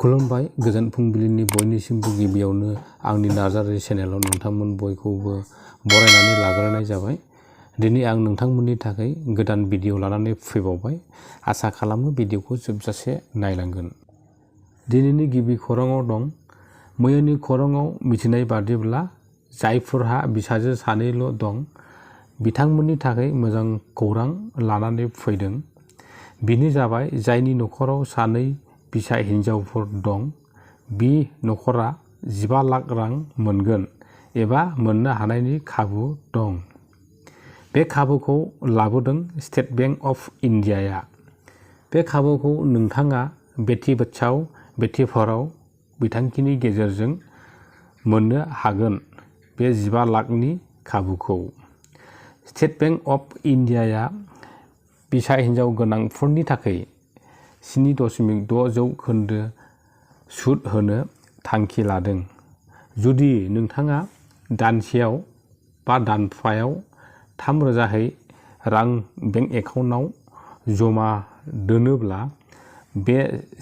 खुलुमबाय गोजोन फुंबिलिनि बयनिसिमबो गिबियावनो आंनि नार्जारि चेनेलाव नोंथांमोन बयखौबो बरायनानै लाग्रोनाय जाबाय। दिनै आं नोंथांमोननि थाखाय गोदान भिडिअ लानानै फैबावबाय। आसा खालामो भिडिअखौ जोबजासे नायलांगोन। दिनैनि गिबि खौराङाव दं। मैयानि खौराङाव मिथिनाय बादिब्ला जायफोरहा फिसाजो सानैल' दं बिथांमोननि थाखाय मोजां खौरां लानानै फैदों। बेनो जाबाय जायनि नखराव सानै फिसा हिन्जावफोर दं बि नखरा 15 लाख रां मोनगोन एबा मोननो हानायनि खाबु दं। बे खाबुखौ लाबोदों स्टेट बेंक अफ इन्डियाया। बे खाबुखौ नोंथाङा बेटी बचाओ बेटी पढ़ाओ बिथांखिनि गेजेरजों मोननो हागोन। बे 15 लाखनि खाबुखौ स्टेट बेंक अफ इन्डियाया फिसा हिन्जाव गोनांफोरनि थाखाय 7.6% सुद होनो थांखि लादों। जुदि नोंथाङा दानसेयाव बा दानफायाव 3,000 रां बेंक एकाउन्टआव जमा दोनोब्ला बे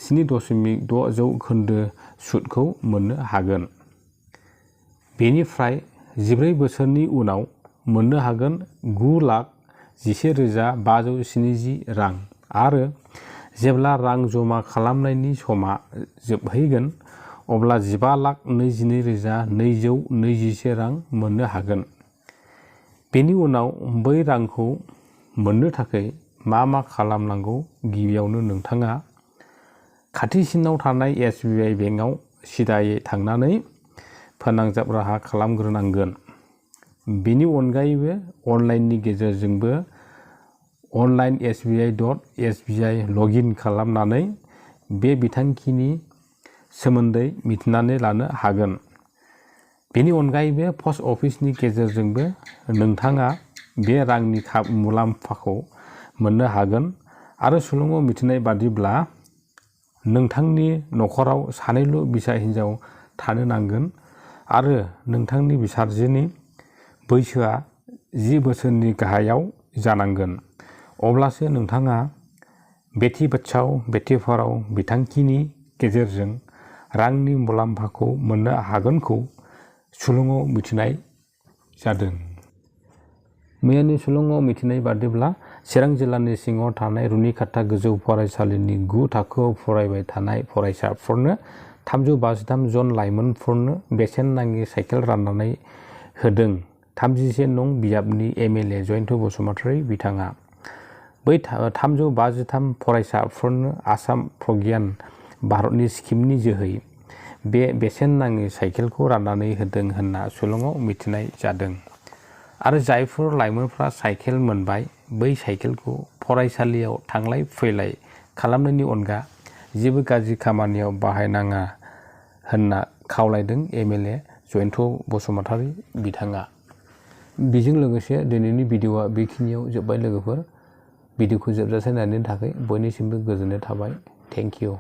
7.6% सुदखौ मोननो हागोन। बेनिफ्राय 14 बोसोरनि उनाव मोननो हागोन 9,11,570 रां आरो जेब्ला रां जमा खालामनायनि समा जोबहैगोन अब्ला 15,22,221 रां मोननो हागोन। बेनि उनाव बै रांखौ मोननो थाखाय मा खालामनांगौ? गिबियावनो नोंथाङा खाथिसिनाव थानाय SBI बेंकआव सिदायै थांनानै फोनांजाब राहा खालामग्रोनांगोन। बेनि अनगायैबो अनलाइननि गेजेरजोंबो अनलाइन sbi.sbi लगइन खालामनानै बे बिथांखिनि सोमोन्दै मिथिनानै लानो हागोन। बेनि अनगायैबो पस्ट अफिसनि गेजेरजोंबो नोंथाङा बे रांनि मुलाम्फाखौ मोननो हागोन। आरो सुलुङाव मिथिनाय बादिब्ला नोंथांनि नखराव सानैल' फिसा हिन्जाव थानो नांगोन आरो नोंथांनि फिसाजोनि बैसोआ 10 बोसोरनि गाहायाव जानांगोन। अब्लासो नोंथाङा बेटी बचाओ बेटी पढ़ाओ बिथांखिनि गेजेरजों रांनि मुलाम्फाखौ मोननो हागोनखौ सुलुङाव मिथिनाय जादों। मैयानि सुलुङाव मिथिनाय बादिब्ला चिरां जिल्लानि सिङाव थानाय रुनिकाटा गोजौ फरायसालिनि 9 थाखोआव फरायबाय थानाय फरायसाफोरनो 353 जन लाइमोनफोरनो बेसेन नाङि साइकेल राननानै होदों 31 नं बियाबनि MLA जयन्त बसुमतारी बिथाङा। बै 353 फरायसाफोरनो आसाम प्रज्ञान भारतनि स्किमनि जोहै बे बेसेन नाङि साइकेलखौ राननानै होदों होनना सुलुङाव मिथिनाय जादों। आरो जायफोर लाइमोनफ्रा साइकेल मोनबाय बै साइकेलखौ फरायसालियाव थांलाय फैलाय खालामनायनि अनगा जेबो गाज्रि खामानियाव बाहायनाङा होनना खावलायदों MLA जयन्त बसुमतारी बिथाङा। बेजों लोगोसे दिनैनि भिडिअआ बेखिनियाव जोब्बाय लोगोफोर। भिडिअखौ जोबजासे नायनायनि थाखाय बयनिसिमबो गोजोननाय थाबाय। Thank you.